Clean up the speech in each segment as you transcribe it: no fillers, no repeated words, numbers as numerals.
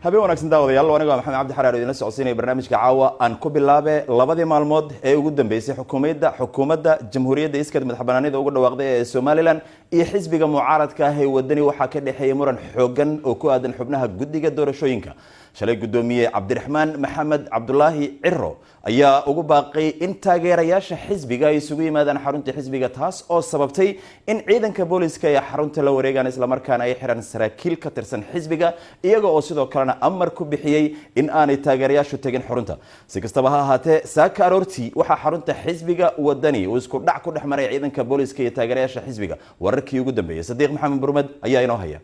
Habeen wanaagsan, daawadayaal. Aniga Maxamed Cabdi Xaraar idinla socodsiinaya barnaamijka caawa. Aan ku bilaabe, labadii maalmood ee ugu dambeysay xukuumadda Jamhuuriyadda iskeed madax banaanida uga dhawaaqday ee Somaliland iyo xisbiga mucaaradka ah ee Wadani waxaa ka dhexeeyay muran xoogan oo ku aadan xubnaha guddiga doorashooyinka. Shalay guddoomiye Cabdiraxmaan Maxamed Cabdulaahi Ciro ayaa ugu baaqay in taageerayaasha xisbiga ay isugu yimaadaan xarunta xisbiga, taas oo sababtay in ciidanka booliska ay xarunta la wareegaan, islamarkaana ay xiraan saraakiil ka tirsan xisbiga, iyaga oo sidoo kalena amar ku bixiyey in aanay taageerayaashu tegin xarunta. Si kastaba ha ahaatee, saaka aroortii waxaa xarunta xisbiga Wadani uu isku dhac ku dhex maray ciidanka booliska iyo taageerayaasha xisbiga. Wararkii ugu dambeeyey, Sadiiq Maxamed Burmed ayaa inoo haya.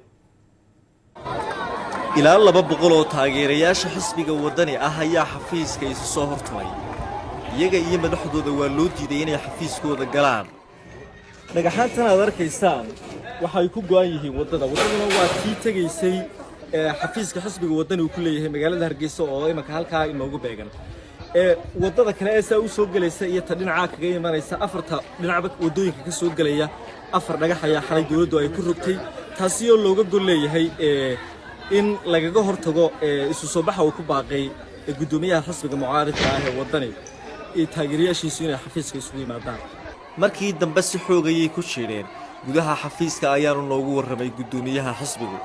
Ilaa 200 oo taageerayaasha xisbiga Waddani ah ayaa xafiiska isu soo hortumay. Iyaga iyo madaxdooda waa loo diiday inay xafiiskooda galaan. Dhagaxaantan aad arkaysaan waxay ku go'an yihiin waddada. Waddaduna waa tii tegaysay ee xafiiska xisbiga Waddani uu ku leeyahay magaalada Hargeysa, oo imanka halkaa inoogu beegan. Ee waddada kale ee saa u soo gelaysa iyo ta dhinacaa kaga imanaysa, afarta dhinacba waddooyinka ka soo gelaya afar dhagax ayaa xalay dowladdu ay ku rogtay, taasi oo looga gol leeyahay ee in lagaga hortago isu soo baxa uu ku baaqay guddoomiyaha xisbiga mucaaridka ah ee Waddani iyo taageerayaashiisu inay xafiiska isugu yimaadaan. Markii dambe si xoogayay ku jiidheen gudaha xafiiska, ayaanu noogu warramay guddoomiyaha xisbigu.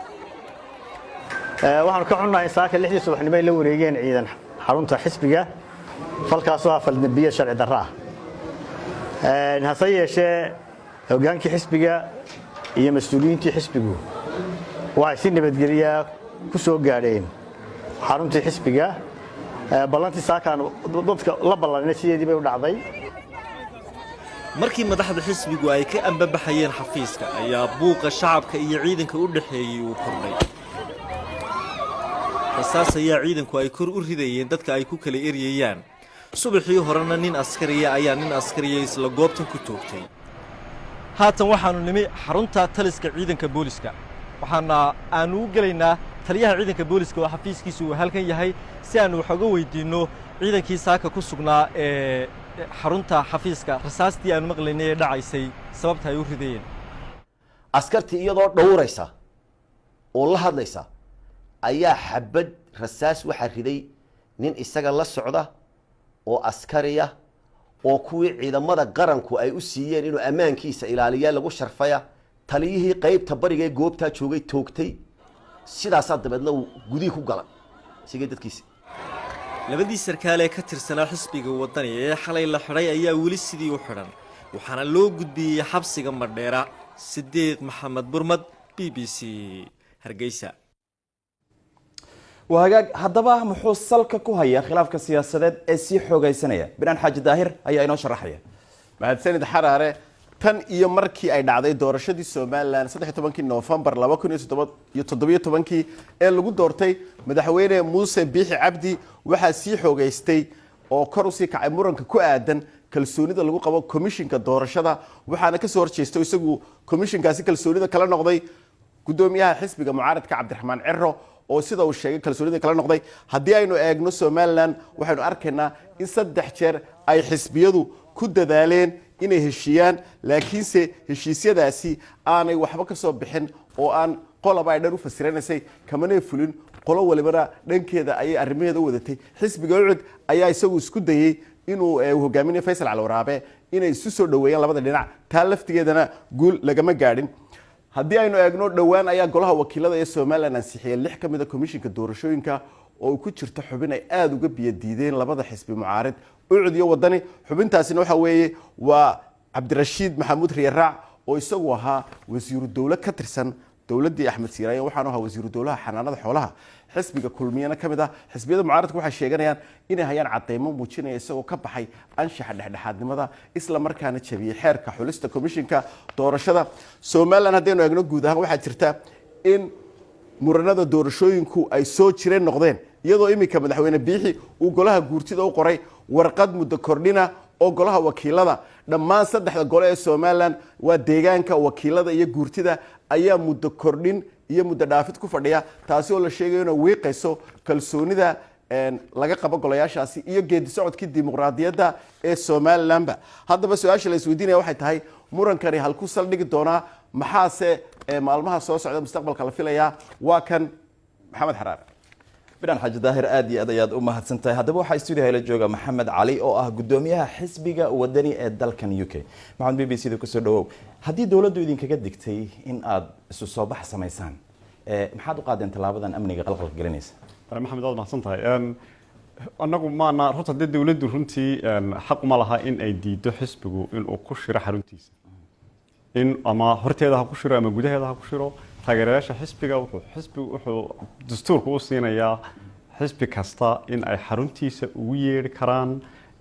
Waxaanu ka xunnahay saaka 6dii subaxnimo ay la wareegeen ciidan xarunta xisbiga. Falkaasoo ah faldambiye sharci darro ah. Hase yeeshee, hogaankii xisbiga iyo mas-uuliyiintii xisbigu waxay si nabadgelyaa ku soo gaadheen xaruntii xisbiga. Ballantii saakaan dadka la ballanina sideedii bay u dhacday. Markii madaxda xisbigu ay ka ambabaxayeen xafiiska ayaa buuqa shacabka iyo ciidanka u dhexeeyey uu kordhay. Rasaas ayaa ciidanku ay kor u ridayeen dadka ay ku kala eryayaan. Subaxii horena nin askariya ayaa nin askariya isla goobtan ku toogtay. Haatan waxaanu nimi xarunta taliska ciidanka booliska, waxaana aanu u gelaynaa taliyaha ciidanka booliska oo xafiiskiisu uu halkan yahay, si aanu wax uga weydiinno ciidankii saaka ku sugnaa ee xarunta xafiiska rasaastii aanu maqlaynay ee dhacaysay sababta ay u ridayeen. Askartii iyadoo dhowraysa oo la hadlaysa ayaa xabad rasaas waxaa riday nin isaga la socda oo askariya, oo kuwii ciidamada qaranku ay u siiyeen inuu ammaankiisa ilaaliya lagu sharfaya. Taliyihii qeybta bariga ee goobtaa joogay toogtay. Sidaasaa dabeedna uu gudihii ku gala isigay dadkiisa. Labadii sarkaal ee ka tirsanaa xisbiga Waddani ee xalay la xidhay ayaa weli sidii u xidhan, waxaana loo gudbiyey xabsiga Madheera. Sidiiq Maxamed Burmad, BBC, Hargeysa. Waa hagaag. Haddaba muxuu salka ku hayaa khilaafka siyaasadeed ee sii xoogaysanaya? Binaan Xaaji Daahir ayaa inoo sharaxaya. Mahadsanid, Xaraare. Tan iyo markii ay dhacday doorashadii Somaliland 13kii Noofembar 2017kii ee lagu doortay madaxweyne Muuse Biixi Cabdi, waxaa sii xoogaystay oo kor usii kacay muranka ku aadan kalsoonida lagu qabo komishinka doorashada. Waxaana kasoo horjeestay isagu komishinkaasi kalsoonida kala noqday gudoomiyaha xisbiga mucaaradka Cabdiraxmaan Ciro, oo sida uu sheegay kalsoonida kala noqday. Haddii aynu eegno Somaliland, waxaynu arkaynaa in saddex jeer ay xisbiyadu ku dadaaleen inay heshiiyaan, laakiinse heshiisyadaasi aanay waxba ka soo bixin, oo aan qolaba ay dhan u fasiranaysay, kamanay fulin. Qolo walibana dhankeeda ayay arrimaheeda u wadatay. Xisbiga UCID ayaa isagu isku dayey inuu hogaaminayo Faysal Cali Waraabe inay isu soo dhoweeyaan labada dhinac. Taa laftigeedana guul lagama gaadhin. Haddii aynu eegno, dhowaan ayaa golaha wakiilada ee Somaliland ansixiyey lix ka mid a komishinka doorashooyinka, oo ku jirta xubin ay aada uga biyo diideen labada xisbi mucaarid, UCID iyo Wadani. Xubintaasina waxa weeye waa Cabdirashiid Maxamuud Riyaraac, oo isagu ahaa wasiiru dowle ka tirsan dowladdii Axmed Siiraaye, waxaanu ahaa wasiiru dowlaha xanaanada xoolaha, xisbiga Kulmiyana ka mid ah. Xisbiyada mucaaradka waxay sheeganayaan inay hayaan cadeymo muujinaya isagoo ka baxay anshaxa dhexdhexaadnimada, isla markaana jabiyey xeerka xulista komishinka doorashada Somaliland. Haddaynu eegno guud ahaan, waxaa jirta in muranada doorashooyinku ay soo jireen noqdeen, iyadoo iminka madaxweyne Biixi uu golaha guurtida u qoray warqad muddo kordhina oo golaha wakiilada, dhammaan saddexda gole ee Somaliland, waa deegaanka, wakiilada iyo guurtida, ayaa muddo kordhin iyo muddo dhaafid ku fadhiya, taasi oo la sheegayo inay wiiqayso kalsoonida laga qabo golayaashaasi iyo geedi socodkii dimuqraadiyadda ee Somalilandba. Haddaba su-aasha la isweydiinaya waxay tahay: murankani halku saldhigi doonaa? Maxaase maalmaha soo socda mustaqbalka la filayaa? Waa kan Maxamed Xaraar. Bidhaan Xaaji Daahir, aad iyo aad ayaad u mahadsan tahay. Haddaba waxaa stuudiyaha ila jooga Maxamed Cali oo ah guddoomiyaha xisbiga Wadani ee dalkan UK. Maxamed, BBC da kusoo dhawow. Haddii dowladdu idinkaga digtay in aad isu soo bax samaysaan, maxaad u qaadeen tallaabadan amniga qalqalka gelinaysa? Maxamed, waad mahadsan tahay. Annagu maana horta dee dowladdu runtii xaq uma laha in ay diido xisbigu inuu ku shiro xaruntiisa, in ama horteeda ha ku shiro ama gudaheeda ha ku shiro. Taageerayaasha xisbiga wuxuu xisbigu wuxuu dastuurku u siinayaa xisbi kasta in ay xaruntiisa ugu yeedhi karaan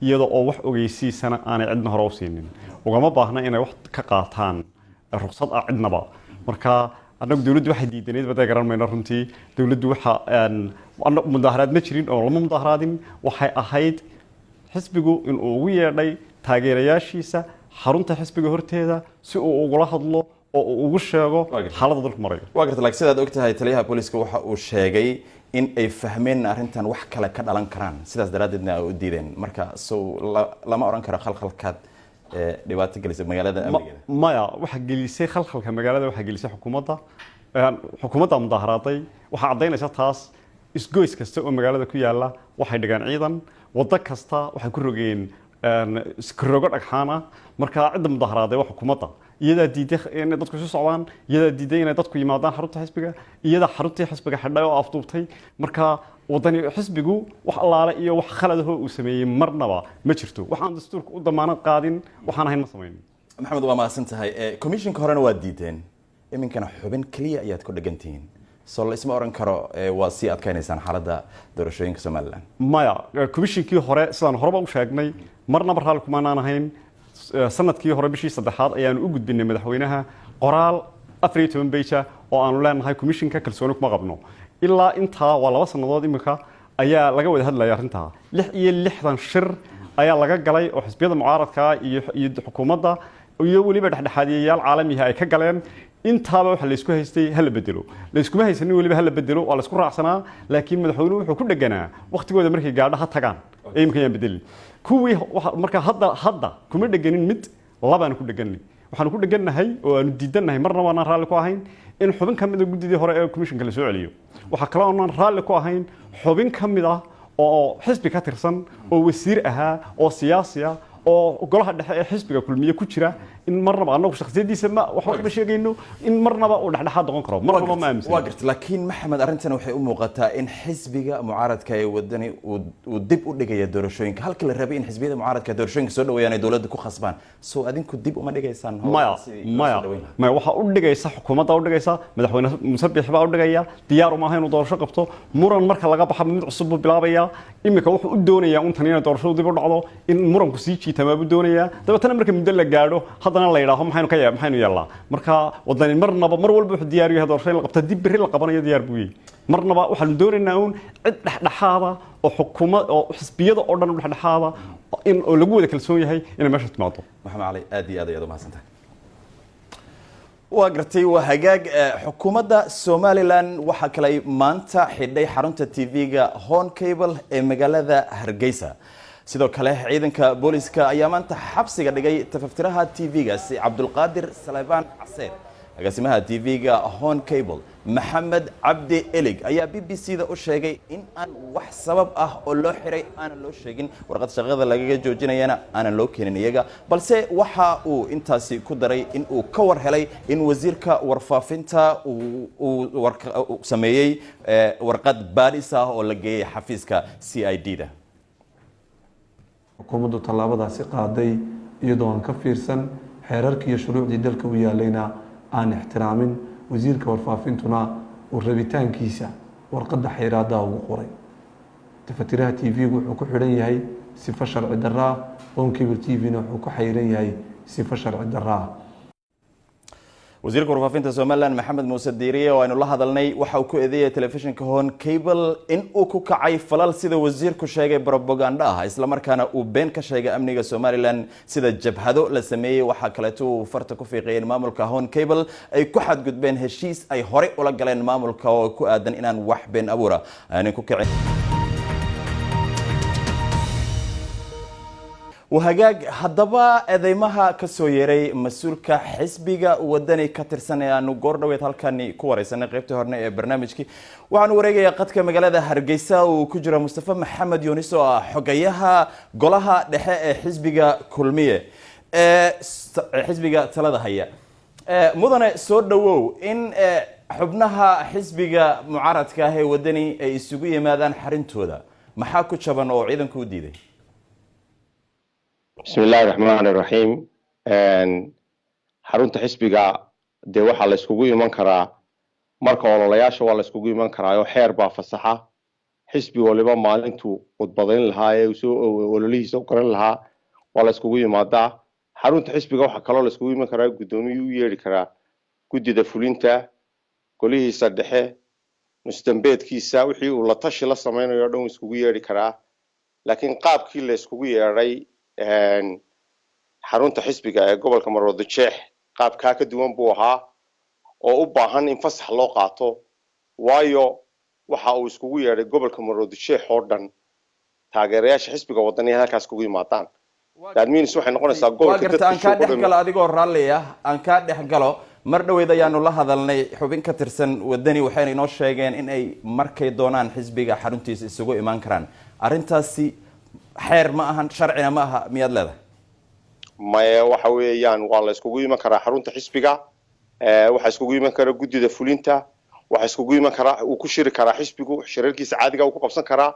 iyada oo wax ogeysiisana aanay cidna hore u siinin. Ugama baahna inay wax ka qaataan ruqsad ah cidnaba. Marka annagu dowladdu waxay diidaneyd baday garan mayno runtii. Dowladdu waxa mudaaharaad ma jirin oo lama mudaaharaadin. Waxay ahayd xisbigu inuu ugu yeedhay taageerayaashiisa xarunta xisbiga horteeda si uu ugula hadlo oo uu ugu sheego xaaladda dalku marayo. Waa garta, laakiin sidaad og tahay, taliyaha booliiska waxa uu sheegay in ay fahmeen arrintan wax kale ka dhalan karaan, sidaas daraaddeedna ay u diideen. Marka sow lama odhan karo khalkhalkaad dhibaato gelisay magaalada amnigeeda? Maya, waxa gelisay khalkhalka magaalada waxaa gelisay xukuumadda. Xukuumadda mudaharaaday. Waxaa caddaynaysa taas isgoys kasta oo magaalada ku yaala waxay dhigaan ciidan, waddo kasta waxay ku rogeen iskarogo dhagxaan ah. Marka cidda mudaharaaday waa xukuumadda. Iyadaa diiday inay dadku isu socdaan, iyadaa diiday inay dadku yimaadaan xarunta xisbiga, iyadaa xaruntii xisbiga xidhay oo afduubtay. Marka Wadani xisbigu wax allaale iyo wax khaladahoo uu sameeyey marnaba ma jirto. Waxaan dastuurka u damaanad qaadin waxaan ahayn ma samaynin. Maxamed, waa mahadsan tahay. Commissionka horena waad diideen, iminkana xubin keliya ayaad ku dhegan tihiin. Soo la isma oran karo waa sii adkaynaysaan xaaladda doorashooyinka Somaliland? Maya, commissionkii hore sidaan horeba u sheegnay marnaba raalli kumaanaan ahayn. Sanadkii hore bishii saddexaad ayaanu u gudbinay madaxweynaha qoraal 14 page oo aanu leenahay commissionka kalsooni kuma qabno. Ilaa intaa waa 2 sannadood imika ayaa laga wada hadlaya arrintaa. 66 shir ayaa laga galay oo xisbiyada mucaaradka iyo xukuumadda iyo weliba dhexdhexaadiyayaal caalamiha ay ka galeen. Intaaba waxa laysku haystay hala bedelo, layskuma haysanin weliba hala bedelo, waa laysku raacsanaa. Laakiin madaxweynuhu wuxuu ku dheganaa waqtigooda markay gaadho ha tagaan ee imika yaan bedelin kuwii. Marka hadda kuma dheganin, mid labaanu ku dheganay. Waxaanu ku dhegannahay oo aanu diidannahay, marnaba aanaan raalli ku ahayn in xubin ka mid a guddidii hore ee commissionka la soo celiyo. Waxaa kaloo aanaan raalli ku ahayn xubin ka mid ah oo xisbi ka tirsan oo wasiir ahaa oo siyaasi ah oo golaha dhexe ee xisbiga Kulmiye ku jira in marnaba, annagu shakhsiyadiisa ma waxba kama sheegayno, in marnaba uu dhexdhexaad noqon karo. Marnaba ma aaminsan. Waa garta, laakiin Maxamed, arrintan waxay u muuqataa in xisbiga mucaaradka ee Wadani uu dib u dhigaya doorashooyinka halkii la rabay in xisbiyada mucaaradka doorashooyinka soo dhaweeyaan ay dowladda ku khasbaan. Soo adinku dib uma dhigaysaan? Maya, maya, maya. Waxaa u dhigaysa xukuumadda u dhigaysa, madaxweyne Muuse Biixi baa u dhigaya. Diyaar uma aha inuu doorasho qabto. Muran marka laga baxa mid cusub buu bilaabayaa. Imika wuxuu u doonayaa untan inay doorashadu dib u dhacdo, in muranku sii jiitamaa buu doonayaa. Dabeetana marka muddo la gaadho haddana la yidhaaho maxaynu ka maxaynu yeelnaa. Marka Wadani marnaba, mar walba wuxuu diyaar u yahay doorasho in la qabto. Dib berri la qabanayo diyaar buu yahay. Marnaba waxaanu doonaynaa uun cid dhexdhexaada oo xukuumad oo xisbiyada oo dhan u dhexdhexaada in oo lagu wada kalsoon yahay inay meesha timaado. Maxamed Cali, aad iyo aad ayaad u mahadsantahay. Waa gartay, waa hagaag. Xukuumadda Somaliland waxaa kale ay maanta xidhay xarunta TV-ga Horn Cable ee magaalada Hargeysa. Sidoo kale ciidanka booliska ayaa maanta xabsiga dhigay tafaftiraha TV-gaasi, Cabdulqaadir Salebaan Caseer. Agaasimaha TV-ga Horn Cable, Maxamed Cabdi Elig, ayaa BBC da u sheegay in aan wax sabab ah oo loo xiray aanan loo sheegin, warqad shaqada lagaga joojinayana aanan loo keenin iyaga. Balse waxa uu intaasi ku daray in uu ka war helay in wasiirka warfaafinta uu sameeyey warqad baadhis ah oo la geeyey xafiiska CID da. Xukuumaddu tallaabadaasi qaaday iyadoo aan ka fiirsan xeerarkii iyo shuruucdii dalka u yaalayna aan ixtiraamin, wasiirka warfaafintuna uu rabitaankiisa warqadda xayraadaha ugu qoray. Tafatiraha TV-gu wuxuu ku xidhan yahay sifo sharci darraa, Horn Cable TV-na wuxuu ku xayiran yahay sifo sharci darraa. Wasiirka warfaafinta Somaliland, Maxamed Muuse Diiriye, oo aynu la hadalnay, waxa uu ku eedeeyay telefishinka Horn Cable in uu ku kacay falal sida wasiirku sheegay brobaganda ah, islamarkaana uu been ka sheegay amniga Somaliland sida jabhado la sameeyey. Waxaa kaleeto uu farta ku fiiqayay in maamulka Horn Cable ay ku xadgudbeen heshiis ay horey ula galeen maamulka oo ku aadan inaan wax been abuura aanay ku kicin. Wahagaag, haddaba eedeymaha ka soo yeeray mas-uulka xisbiga Wadani ka tirsan ee aanu goor dhaweed halkani ku wareysanay qaybtii horne ee barnaamijkii, waxaanu wareegayaa qadka magaalada Hargeysa uu ku jira Mustafa Maxamed Yunis oo ah xogayaha golaha dhexe ee xisbiga Kulmiye ee xisbiga talada haya. Mudane, soo dhawow. In xubnaha xisbiga mucaaradka ah ee Wadani ay isugu yimaadaan xarintooda, maxaa ku jaban oo ciidanku u diiday? Bismi illaahi raxmaani raxiim. Xarunta xisbiga dee waxaa la iskugu iman karaa marka ololayaasha, waa la iskugu iman karaa oo xeer baa fasaxa. Xisbi waliba maalintuu khudbadayn lahaa ee soo ololihiisa u qaran lahaa waa la iskugu yimaadaa xarunta xisbiga. Waxaa kaloo la iskugu iman karaa, guddoomiyuu u yeedhi karaa guddida fulinta, golihiisa dhexe, nusdambeedkiisa, wixii uu la tashi la samaynayo o dhan uu iskugu yeedhi karaa. Laakiin qaabkii la iskugu yeedhay xarunta xisbiga ee gobolka Maroodi Jeex qaabkaa ka duwan buu ahaa oo u baahan in fasax loo qaato, waayo waxa uu iskugu yeedhay gobolka Maroodi Jeex oo dhan taageerayaasha xisbiga Wadaniya halkaas iskugu yimaadaan. That means waxay noqonaysaa Waa gobolka garta. dadka Aan kaa joogo dhex dhan. galo adigoo raalli ah, aan kaa dhex galo. Mar dhoweyd ayaanu la hadalnay xubin ka tirsan Wadani, waxayna inoo sheegeen in ay markay doonaan xisbiga xaruntiisa isugu imaan karaan. Arrintaasi xeer ma ahan, sharcina ma aha, miyaad leedahay? Maye, waxa weeyaan waa la iskugu iman karaa xarunta xisbiga. Waxaa iskugu iman kara guddida fulinta, waxaa iskugu iman karaa, uu ku shiri karaa xisbigu, shirarkiisa caadiga uu ku qabsan karaa.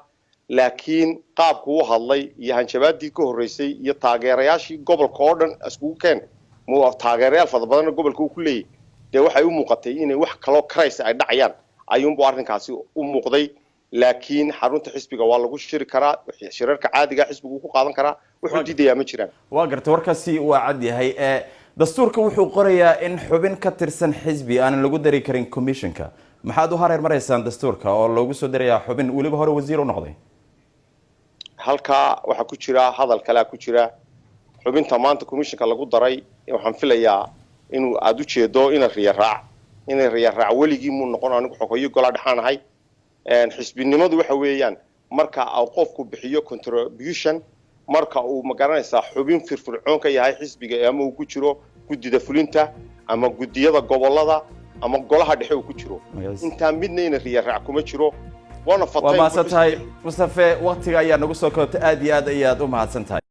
Laakiin qaabku u hadlay iyo hanjabaadii ka horreysay iyo taageerayaashii gobolka oo dhan iskugu keen mu taageerayaal fara badanna gobolka uu ku leeyahy, dee waxay u muuqatay inay wax kaloo crisis ay dhacayaan ayuunbuu arrinkaasi u muuqday. Laakiin xarunta xisbiga waa lagu shiri karaa, shirarka caadiga xisbigu uu ku qaadan karaa, wuxuu diidayaa ma jiraan. Waa garta, warkaasi waa cad yahay. Dastuurka wuxuu qorayaa in xubin ka tirsan xisbi aanan lagu dari karin commissionka. Maxaad u hareer maraysaan dastuurka oo loogu soo darayaa xubin weliba hore wasiir u noqday? Halkaa waxaa ku jira hadal kalea ku jira. Xubinta maanta commissionka lagu daray waxaan filayaa inuu aada u jeedo ina Riyaraac. Inay Riyaraac weligii muu noqon. Anigu xogoyo golaa dhexaan ahay. Xisbinimadu waxa weeyaan marka uu qofku bixiyo contribution, marka uu magaranaysaa xubin firfircoon ka yahay xisbiga, ama uu ku jiro guddida fulinta ama guddiyada gobolada ama golaha dhexe uu ku jiro. Intaa midna ina Riyaraac kuma jiro, waana Waa mahadsan tahay, Mustafe. Waktiga ayaa nagu soo koobtay. Aad iyo aad ayaad u mahadsan tahay.